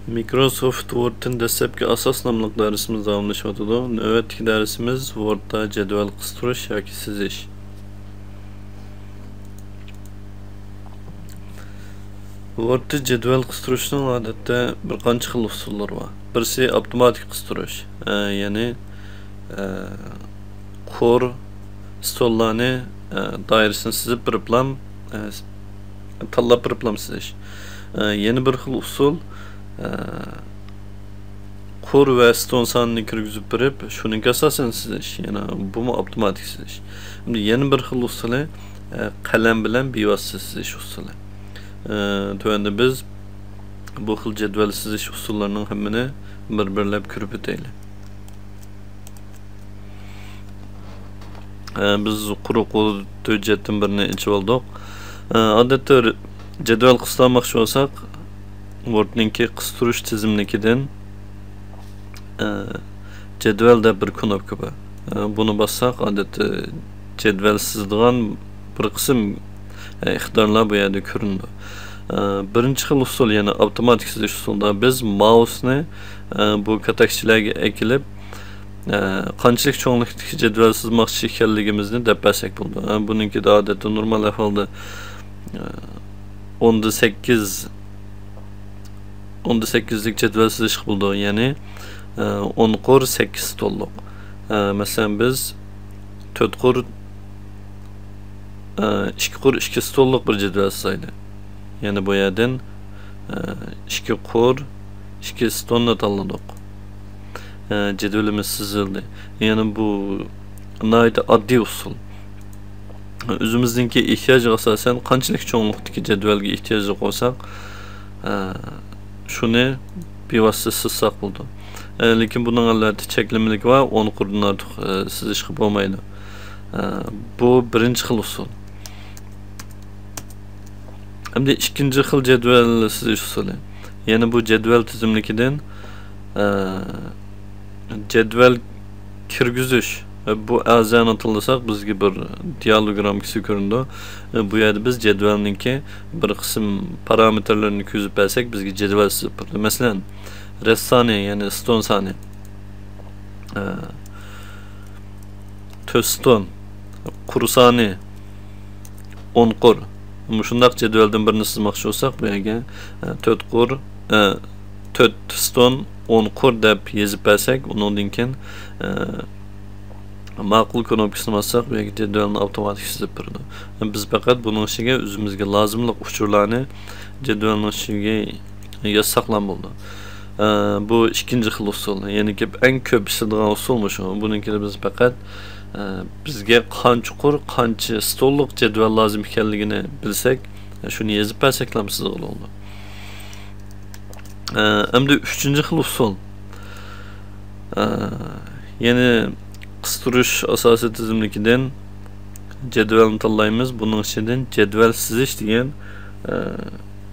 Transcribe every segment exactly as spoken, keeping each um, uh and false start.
مىكروسوفت ۋوردتىن دەسلەپكى ئاساس ناملىق دەرسىمىز داۋاملىشىۋاتىدۇ. نۆۋەتتىكى دەرسىمىز ۋوردتا جەدۋەل قىستۇرۇش ياكى سىزىش. ۋوردتا جەدۋەل قىستۇرۇشنىڭ ئادەتتە بىر قانچە خىل ئۇسۇللىرى بار. بىرسى ئاپتوماتىك قىستۇرۇش، ئە، يەنى، ئە، قۇر، ستوللارنى، ئە، دائىرىسىنى سىزىپ بېرىپلا، ئە، تاللاپ بېرىپلا سىزىش. ئە، يەنە بىر خىل ئۇسۇل، ئە، قۇر ۋە ستون سانىنى كىرگۈزۈپ بېرىپ، شۇنىڭغا ئاساسەن سىزىش. يەنە بۇمۇ ئاپتوماتىك سىزىش. ئەمدى يەنە بىر خىل ئۇسۇلى، ئە، قەلەم بىلەن بىۋاسىتە سىزىش ئۇسۇلى. ئە، تۆۋەندە بىز بۇ خىل جەدۋەل سىزىش ئۇسۇللىرىنىڭ ھەممىنى بىر-بىرلەپ كۆرۈپ ئۆتەيلى. ئە، بىز قۇرۇق ھۆججەتتىن بىرنى ئېچىۋالدۇق. ئە، ئادەتتە ر-، جەدۋەل قىستالماقچى بولساق، ۋوردنىڭكى قىستۇرۇش تىزىملىكىدىن، ئە، جەدۋەل دەپ بىر كۇنۇپكا بار. ئە، بۇنى باسساق، ئادەتتە جەدۋەل سىزىدىغان بىر قىسىم، ئە، ئىقتىدارلار بۇ يەردە كۆرۈنىدۇ. ئە، بىرىنچى خىل ئۇسۇل، يەنى ئاپتوماتىك سىزىش ئۇسۇلىدا بىز مائۇسنى، ئە، بۇ كاتەكچىلەرگە ئەكېلىپ، ئە، قانچىلىك چوڭلۇقتىكى جەدۋەل سىزماقچى ئىكەنلىكىمىزنى دەپ بەرسەك بولىدۇ. ئە، بۇنىڭكىدا ئادەتتە نورمال ئەھۋالدا، ئە، ئوندا سەككىز، ئوندا سەككىزلىك جەدۋەل سىزىشقا بولىدۇ. يەنى، ئە، ئون قۇر سەككىز ستوللۇق. ئە، مەسىلەن، بىز تۆت قۇر، ئە، ئىككى قۇر ئىككى ستوللۇق بىر جەدۋەل سىزايلى. يەنى بۇ يەردىن، ئە، ئىككى قۇر ئىككى ستوننى تاللىدۇق. ئە، جەدۋىلىمىز سىزىلدى. يەنى بۇ ناھايىتى ئاددىي ئۇسۇل. ئۆزىمىزنىڭكى ئېھتىياجىغا ئاساسەن قانچىلىك چوڭلۇقتىكى جەدۋەلگە ئېھتىياجلىق بولساق، ئە، شۇنى بىۋاسىتە سىزساق بولىدۇ. ئە، لېكىن بۇنىڭ ئەلۋەتتە چەكلىمىلىكى بار، ئون قۇردىن ئارتۇق، ئە، سىزىشقا بولمايدۇ. ئە، بۇ بىرىنچى خىل ئۇسۇل. ئەمدى ئىككىنچى خىل جەدۋەل سىزىش ئۇسۇلى. يەنە بۇ جەدۋەل تىزىملىكىدىن، ئە، جەدۋەل كىرگۈزۈش. بۇ ئەزانى تاللىساق، بىزگە بىر دىئالوگ رامكىسى كۆرۈنىدۇ. بۇ يەردە بىز جەدۋەلنىڭكى بىر قىسىم پارامېتىرلىرىنى كىرگۈزۈپ بەرسەك، بىزگە جەدۋەل سىزىپ بېرىدۇ. مەسىلەن، رەت سانى، يەنى ستون سانى، ئە، تۆت ستون، قۇر سانى، ئون قۇر. مۇشۇنداق جەدۋەلدىن بىرنى سىزماقچى بولساق، بۇ يەرگە، ئە، تۆت قۇر، ئە، تۆت ستون، ئون قۇر دەپ يېزىپ بەرسەك، ئۇنىڭدىن كېيىن، ئە، ماقۇل كۇنۇپكىسىنى باسساق، بۇ يەرگە جەدۋەلنى ئاپتوماتىك سىزىپ بېرىدۇ. بىز پەقەت بۇنىڭ ئىچىگە ئۆزىمىزگە لازىملىق ئۇچۇرلارنى جەدۋەلنىڭ ئىچىگە يازساقلا بولىدۇ. ئە، بۇ ئىككىنچى خىل ئۇسۇل. يەنى كۆپ، ئەڭ كۆپ ئىشلىتىدىغان ئۇسۇل مۇشۇ. بۇنىڭكىدا بىز پەقەت، ئە، بىزگە قانچە قۇر، قانچە ستونلۇق جەدۋەل لازىم ئىكەنلىكىنى بىلسەك، شۇنى يېزىپ بەرسەكلا سىزغىلى بولىدۇ. ئە، ئەمدى ئۈچىنچى خىل ئۇسۇل. ئە، يەنى قىستۇرۇش ئاساسىي تىزىملىكىدىن جەدۋەلنى تاللايمىز. بۇنىڭ ئىچىدىن جەدۋەل سىزىش دېگەن، ئە،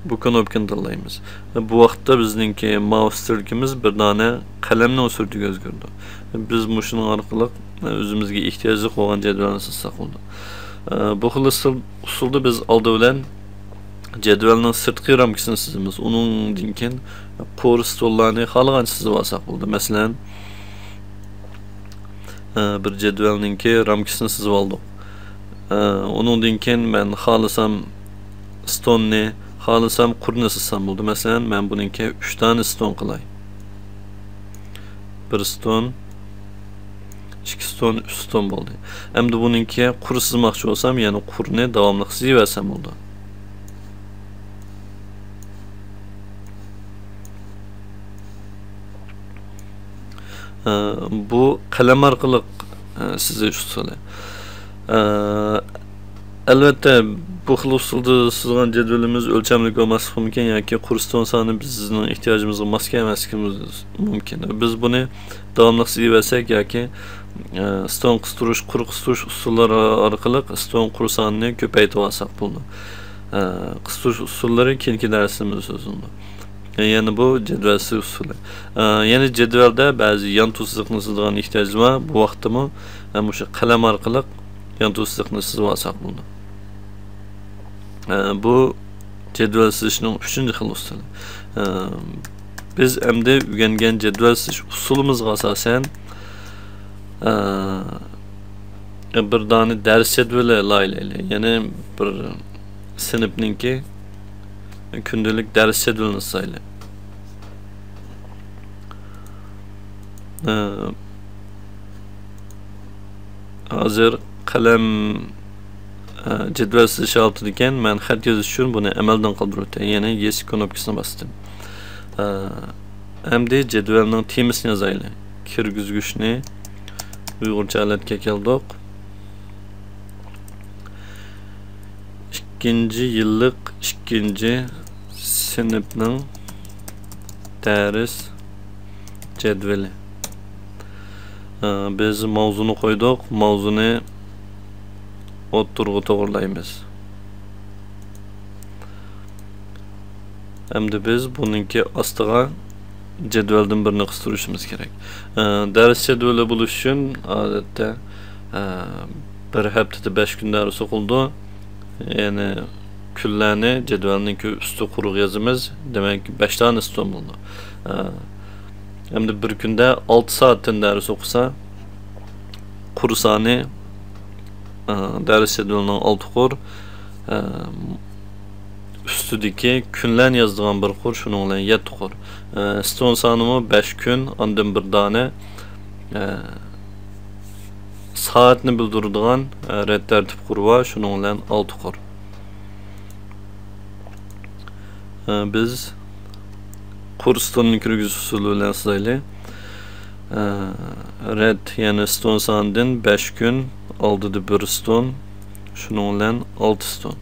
بۇ كۇنۇپكىنى تاللايمىز. بۇ ۋاقىتتا بىزنىڭكى مائۇس تىرىكىمىز بىر دانە قەلەمنىڭ سۈرىتىگە ئۆزگىرىدۇ. بىز مۇشۇنىڭ ئارقىلىق ئۆزىمىزگە ئېھتىياجلىق بولغان جەدۋەلنى سىزساق بولىدۇ. بۇ خىل ئۇسۇل-، ئۇسۇلدا بىز ئالدى بىلەن جەدۋەلنىڭ سىرتقى رامكىسىنى سىزىمىز. ئۇنىڭدىن كېيىن قۇر ستونلارنى خالىغانچە سىزىپ ئالساق بولىدۇ. مەسىلەن، بىر جەدۋەلنىڭكى رامكىسىنى سىزىپ ئالدۇق. ئۇنىڭدىن كېيىن مەن خالىسام ستوننى، خالىسام قۇرنى سىزسام بولىدۇ. مەسىلەن، مەن بۇنىڭكى ئۈچ دانە ستون قىلاي. بىر ستون، ئىككى ستون، ئۈچ ستون بولدى. ئەمدى بۇنىڭكى قۇر سىزماقچى بولسام، يەنە قۇرنى داۋاملىق سىزىۋەرسەم بولىدۇ. ئە، بۇ قەلەم ئارقىلىق، ئە، سىزىش ئۇسۇلى. ئە، ئەلۋەتتە، بۇ خىل ئۇسۇلدا سىزغان جەدۋىلىمىز ئۆلچەملىك بولماسلىقى مۇمكىن ياكى قۇر ستون سانى بىزنىڭ ئېھتىياجىمىزغا ماس كەلمەسلىكىمىز مۇمكىن. بىز بۇنى داۋاملىق سىزىۋەرسەك ياكى، ئە، ستون قىستۇرۇش، قۇر قىستۇرۇش ئۇسۇللىرى ئارقىلىق ستون قۇر سانىنى كۆپەيتىۋالساق بولىدۇ. ئە، قىستۇرۇش ئۇسۇللىرى كېيىنكى دەرسىمىزدە سۆزلىنىدۇ. يەنە بۇ جەدۋەل سىزىش ئۇسۇلى. ئە، يەنە جەدۋەلدە بەزى يان توسۇزلۇقنى سىزىدىغان ئېھتىياجىمىز بار. بۇ ۋاقىتتىمۇ، ئە، مۇشۇ قەلەم ئارقىلىق يان توسۇزلۇقنى سىزىۋالساق بولىدۇ. ئە، بۇ جەدۋەل سىزىشنىڭ ئۈچىنچى خىل ئۇسۇلى. ئە، بىز ئەمدى ئۆگەنگەن جەدۋەل سىزىش ئۇسۇلىمىزغا ئاساسەن، ئە، بىر دانە دەرس جەدۋىلى لايىھەلەيلى. يەنى بىر سىنىپنىڭكى كۈندىلىك دەرس جەدۋىلىنى سىزايلى. ئە، ھازىر قەلەم، ئە، جەدۋەل سىزىش ھالىتىدىكەن، مەن خەت يېزىش ئۈچۈن بۇنى ئەمەلدىن قالدۇرۇۋېتەي. يەنى يېس كۇنۇپكىسىنى باستىم. ئە، ئەمدى جەدۋەلنىڭ تېمىسىنى يازايلى. كىرگۈزگۈچنى ئۇيغۇرچە ھالەتكە كەلدۇق. ئىككىنچى يىللىق ئىككىنچى سىنىپنىڭ دەرس جەدۋىلى. ئە، بىز ماۋزۇنى قويدۇق، ماۋزۇنى ئوتتۇرىغا توغرىلايمىز. ئەمدى بىز بۇنىڭكى ئاستىغا جەدۋەلدىن بىرنى قىستۇرۇشىمىز كېرەك. ئە، دەرس جەدۋىلى بولۇش ئۈچۈن، ئادەتتە، ئە، بىر ھەپتىدە بەش كۈن دەرس ئوقۇلىدۇ. يەنى كۈنلەرنى جەدۋەلنىڭكى ئۈستى قۇرىغا يازىمىز. دېمەك، بەش دانە ستون بولىدۇ. ئە، ئەمدى بىر كۈندە ئالتە سائەتتىن دەرس ئوقۇسا، قۇر سانى، ئە، دەرس جەدۋىلىنىڭ ئالتە قۇر، ئە، ئۈستىدىكى كۈنلەرنى يازىدىغان بىر قۇر، شۇنىڭ بىلەن يەتتە قۇر. ئە، ستون سانىمۇ بەش كۈن، ئاندىن بىر دانە، ئە، سائەتنى بىلدۈرىدىغان، ئە، رەت تەرتىپ قۇرى بار، شۇنىڭ بىلەن ئالتە قۇر. ئە، بىز قۇر ستوننى كىرگۈزۈش ئۇسۇلى بىلەن سىزايلى. ئە، رەت، يەنى ستون سانىدىن بەش كۈن، ئالدىدا بىر ستون، شۇنىڭ بىلەن ئالتە ستون.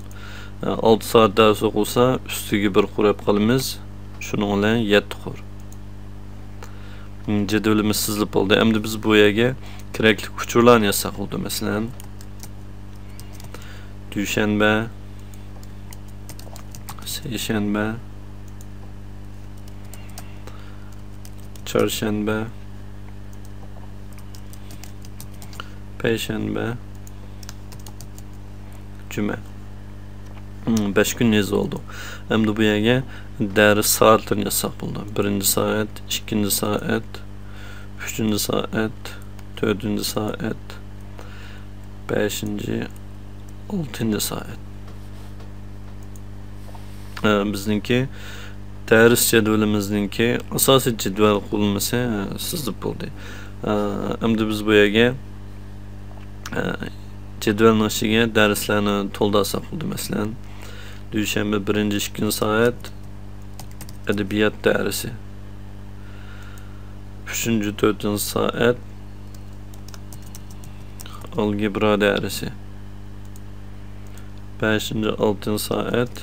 ئە، ئالتە سائەت دەرس ئوقۇلسا، ئۈستىگە بىر قۇر ئېلىپ قالىمىز، شۇنىڭ بىلەن يەتتە قۇر. م، جەدۋىلىمىز سىزىلىپ بولدى. ئەمدى بىز بۇ يەرگە كېرەكلىك ئۇچۇرلارنى يازساق بولىدۇ. مەسىلەن، دۈشەنبە، سەيشەنبە، چارشەنبە، پەيشەنبە، جۈمە. م، بەش كۈن يېزىۋالدۇق. ئەمدى بۇ يەرگە دەرس سائەتلىرىنى يازساق بولىدۇ. بىرىنچى سائەت، ئىككىنچى سائەت، ئۈچىنچى سائەت، تۆتىنچى سائەت، بەشىنچى، ئالتىنچى سائەت. ئە، بىزنىڭكى دەرس جەدۋىلىمىزنىڭكى ئاساسىي جەدۋەل قۇرۇلمىسى، ئە، سىزىپ بولدى. ئە، ئەمدى بىز بۇ يەرگە، ئە، جەدۋەلنىڭ ئىچىگە دەرسلەرنى تولدۇرساق بولىدۇ. مەسىلەن، دۈشەنبە بىرىنچى، ئىككىنچى سائەت، ئەدەبىيات دەرسى. ئۈچىنچى، تۆتىنچى سائەت ئالگېبرا دەرسى. بەشىنچى، ئالتىنچى سائەت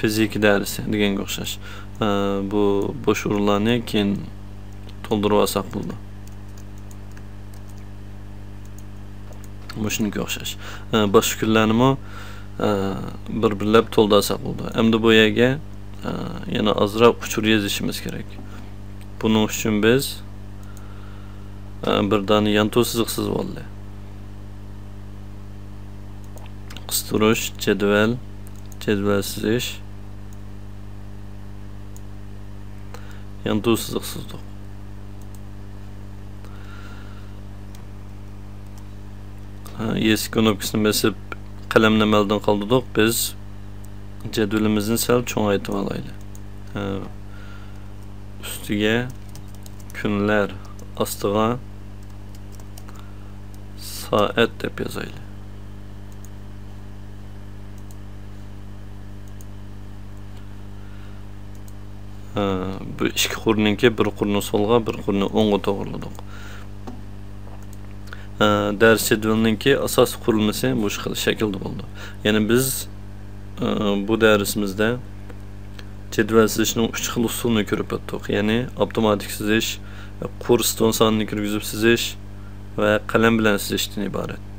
فىزىكا دەرسى دېگەنگە ئوخشاش. ئە، بۇ بوش ئورۇنلارنى كېيىن تولدۇرۇۋالساق بولىدۇ. مۇشۇنىڭكىگە ئوخشاش. ئە، باشقا كۈنلەرنىمۇ، ئە، بىر-بىرلەپ تولدۇرساق بولىدۇ. ئەمدى بۇ يەرگە، ئە، يەنە ئازراق ئۇچۇر يېزىشىمىز كېرەك. بۇنىڭ ئۈچۈن بىز، ئە، بىر دانە يانتۇ سىزىق سىزىۋالدى. قىستۇرۇش، جەدۋەل، جەدۋەل سىزىش، يانتۇ سىزىق سىزدۇق. ھە، يېس كۇنۇپكىسىنى بېسىپ، قەلەمنى ئەمەلدىن قالدۇردۇق. بىز جەدۋىلىمىزنى سەل چوڭايتىۋالايلى. ھە، ئۈستىگە كۈنلەر، ئاستىغا سائەت دەپ يازايلى. ھە، بۇ ئىككى قۇرنىڭكى بىر قۇرنى سولغا، بىر قۇرنى ئوڭغا توغرىلىدۇق. ھە، دەرس جەدۋىلىنىڭكى ئاساسىي قۇرۇلمىسى مۇشۇ خىل شەكىلدە بولىدۇ. يەنى بىز، ھە، بۇ دەرسىمىزدە جەدۋەل سىزىشنىڭ ئۈچ خىل ئۇسۇلىنى كۆرۈپ ئۆتتۇق. يەنى ئاپتوماتىك سىزىش، قۇر ستون سانىنى كىرگۈزۈپ سىزىش ۋە قەلەم بىلەن سىزىشتىن ئىبارەت.